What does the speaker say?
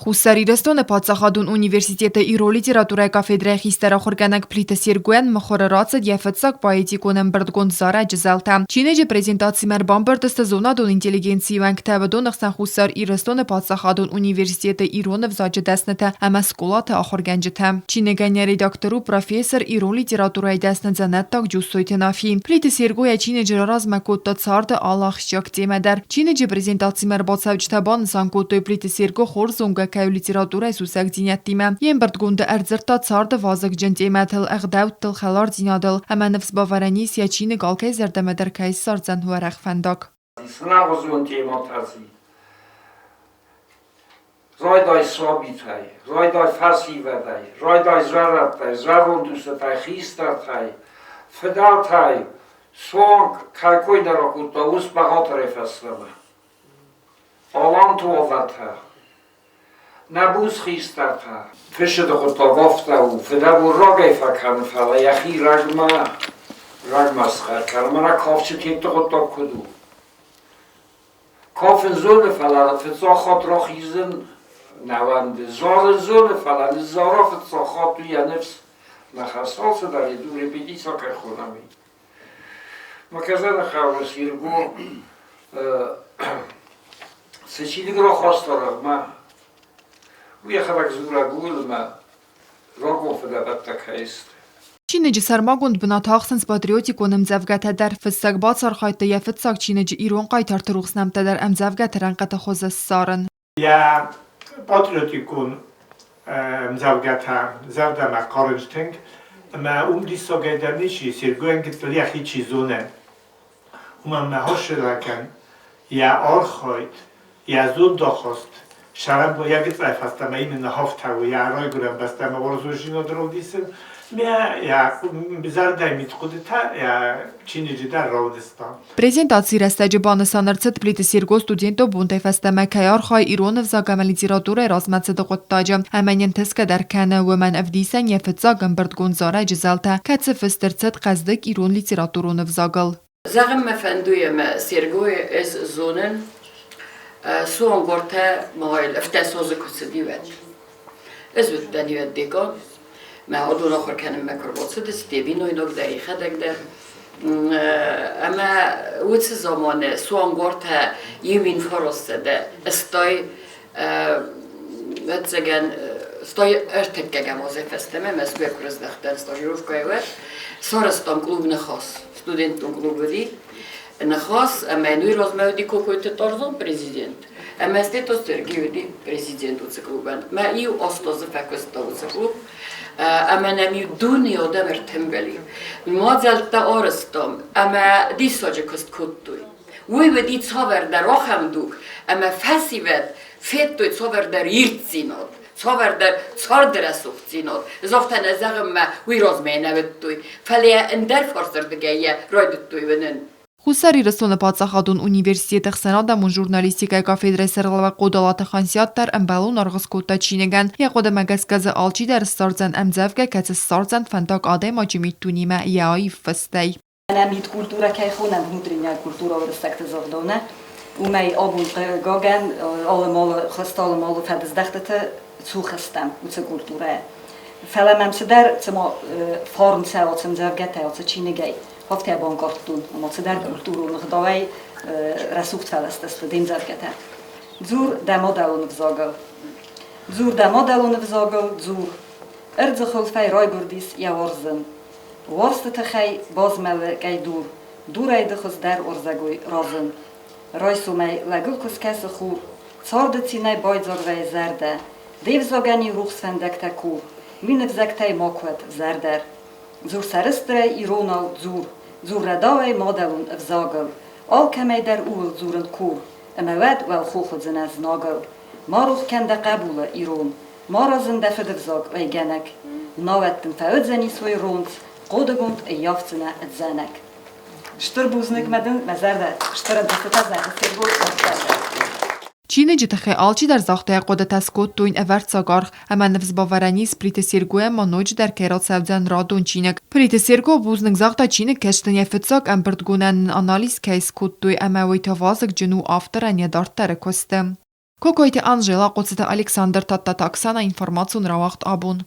Хуссар Ирыстоны паддзахадон университеты ирон литературӕйы кафедрӕйы хистӕр ахуыргӕнӕг Плиты Сергойӕн мыхуыры рацыд йӕ фыццаг поэтикон ӕмбырдгонд зарӕджы зӕлтӕ. Чиныджы презентацимӕ ӕрбамбырд сты зонадон интеллигенцийы уӕнгтӕ, уыдоны хсӕн Хуссар Ирыстоны паддзахадон университеты ирон ӕвзаджы дӕснытӕ ӕмӕ скъолаты ахуыргӕнджытӕ. Чиныгӕн йӕ редактор у профессор, ирон литературӕйы дӕсны дзӕнӕттаг Джуссойты Нафи. Плиты Серго йӕ чиныджы раразмӕ кодта царды алы ахсджиаг темӕ дӕр. Чиныджы презентацимӕ ӕрбацӕуджытӕ банысан кодтой, Плиты Серго хорз зонгӕ кӕй у литературӕйы сусӕгдзинӕдтимӕ. Йе мбырдгонды ӕрдзырдта царды вазыгджын темӕтыл, ӕгъдӕуттыл, хӕлардзинадыл ӕмӕ ныфс бавӕрӕн ис, йӕ чиныг алкӕй зӕрдӕмӕ дӕр кӕй ссардзӕн уӕрӕх фӕндаг. Цынагъуызон темӕтӕ дзы райдай сабитӕй, райдай фӕсивӕдӕй, райдай зӕрӕдтӕй, зӕронд устытӕй, хистӕртӕй, фыдӕлтӕй, суанг кӕй кой нӕ ракодта, ус бӕгъатырӕй фӕстӕмӕ. Аланты уавӕртӕ, нӕ буц хистӕртӕ. Фысыды хъуыддаг афтӕ у, фыдӕбон рагӕй фӕкӕны, фӕлӕ йӕхи рагмӕ, рагмӕ схъӕр кӕны. Мӕнӕ кафджытетты хъуыддаг куыд у. Кафын зоны, фӕлӕ фыццаг хатт рахизын нӕ уӕнды. Зарын зоны, фӕлӕ ныззара фыццаг хатт у йӕ ныфс. Нӕ хӕс алцыдӕр у репетици кӕй хонӕм, уый. Мӕ хъӕуы Серго цы чиныг рахаста рӕгъмӕ, уый йӕхӕдӕг дзурӕг у ӕмӕ рагон фыдӕбӕттӕ кӕй сты. Чиныджы сӕрмагонд бынат ахсынц патриотикон ӕмдзӕвгӕтӕ дӕр. Фыссӕг бацархайдта йӕ фыццаг чиныджы ирон хъайтарты рухс нӕмттӕ дӕр ӕмдзӕвгӕты рӕнхъыты хуызы ссарын. Йӕ патриотикон ӕмдзӕвгӕтӕ зӕрдӕмӕ хъарынц тынг, ӕмӕ уым диссагӕй дӕр ницы ис, Сергойӕн гыццыл йӕхи чи зоны, уымӕн мӕ хорзӕхӕн йӕ архайд, йӕ зондахаст сӕрӕнбон йӕ гыццӕй фӕстӕмӕ именно хафтауы йӕ райгуырӕн бӕстӕмӕ уарзондзинад равдисын, мӕ йӕ зӕрдӕйы мидхъуыдытӕ йӕ чиныджы дӕр равдыста. Презентацийы рӕстӕджы банысан ӕрцыд Плиты Серго студентон бонтӕй фӕстӕмӕ кӕй архайы ирон ӕвзаг ӕмӕ литературӕйы размӕцыды хъуыддаджы ӕмӕ не нтысгӕ дӕр кӕны, уымӕн ӕвдисӕн йӕ фыццаг ӕмбырдгонд зарӕджы зӕлтӕ, кӕцы фыст ӕрцыд хъӕздыг ирон литературон ӕвзагыл. Зӕгъын мӕ фӕндуй ӕмӕ Сергойы ӕз зонын, суангортӕ ма ӕфтӕсозы куы цыди, уӕд. Ӕз уыдтӕн уӕд декан, мӕ адон ахуыр кӕнынмӕ куы рбацыдысты, бинойнаг дӕр, йӕхӕдӕг дӕр. Ӕмӕ уыцы заманы суангортӕ иу 1980 ӕвӕццӕгӕн, стай ӕртыккӕгӕм азӕй фӕстӕмӕ Мӕскуыйӕ куы рыздӕхтӕн стажировкӕйы, уӕд сарӕзтам клуб «Ныхас», студентон клуб уыди «Ныхас», ӕмӕ йын уый размӕ уыди Кокойты Тарзан президент. Ӕмӕ Стето Сергей уыди президент уыцы клубӕн. Мӕ иу азы фӕкуыста уыцы клуб, ӕмӕ нӕм-иу дуне адӕм ӕртымбыл и. Мадзӕлттӕ арӕзтам ӕмӕ диссаджы куыст кодтой. Уый уыди цавӕрдӕр ахӕм дуг, ӕмӕ фӕсивӕд федтой цавӕрдӕр ирддзинад, цавӕрдӕр царды рӕсугъддзинад. Загъта нӕ зӕгъынмӕ, уый размӕ нӕ уыдтой, фӕлӕ йӕ ӕндӕр фарсырдыгӕй йӕ райдыдтой уынын. Хуссар Ирыстоны паддзахадон университеты ӕхсӕнадӕмон журналистикӕйы кафедрӕйы сӕргълӕууӕг Хъодалаты Хансиат дӕр ӕмбӕлон аргъ скодта чиныгӕн. Йӕ хъуыдымӕ гӕсгӕ дзы алчидӕр ссардзӕн ӕмдзӕвгӕ, кӕцы ссардзӕн фӕндаг адӕймаджы миддунемӕ йӕ аив фыстӕй. Нӕ мидкультурӕ кӕй хонӕм, внутренняя культура уырыссӕгты дзырдонӕ, уымӕй абон хъыгагӕн алы-малы хрусталы-малы фӕдыздӕхтыты цух стӕм уыцы культурӕйӕ. Фӕлӕ мӕм цыдӕр цыма фарн цӕуы цы ӕмдзӕвгӕтӕ, цы чиныгӕй, афтӕ банкъардтон, ома цыдӕр культурон ӕгъдауӕй рӕсугъд фӕлӕстысты де мдзӕвгӕтӕ. Дзур дӕ мадӕлон ӕвзагыл. Дзур дӕ мадӕлон ӕвзагыл, дзур. Ӕрдзы хуылфӕй райгуырдис йӕ уарзын. Уарзты тыхӕй базмӕлы кӕй дур, дурӕй ды хуыздӕр уарзӕгой разын. Райсомӕй лӕгыл куы скӕсы хур, царды цинӕй байдзаг вӕййы зӕрдӕ. Де взагӕн-иу рухс фӕндӕгтӕ кур, мин ӕвзӕгтӕй макуы уӕд взӕрдӕр. Дзур сӕрыстырӕй иронау, дзур, дзур рӕдауӕй мадӕлон ӕвзагыл. Алкӕмӕй дӕр ууыл дзурын кур, ӕмӕ уӕд уӕлхох уыдзынӕ знагыл. Ма рох кӕн дӕ хъӕбулы, ирон, ма разын дӕ фыдывзаг уӕйгӕнӕг. Науӕд дын фӕуыдзӕнис уый рондз, хъодыгонд ӕййафдзынӕ ӕдзӕнӕг. Стыр бузныг мӕ дын, мӕ зӕрдӕ стыр ӕнтыстытӕ зӕгъы Сергой Ӕхсарбег. Чиныджы тыххӕй алчидӕр загъта йӕ хъуыдытӕ скодтой ӕвӕрццаг аргъ ӕмӕ ныфсбавӕрӕн ис Плиты Сергойӕн ма ноджыдӕр кӕй рацӕудзӕн радон чиныг. Плиты Серго бузныг загъта чиныгкӕсджытӕн йӕ фыццаг ӕмбырдгонӕн ын анализ кӕй скодтой ӕмӕ уый та вазыгджын у авторӕн йӕ дарддӕры куысты. Кокойты Анжела, Хъоцыты Александр, Тадтаты Оксана, информацион рауагъд Абон.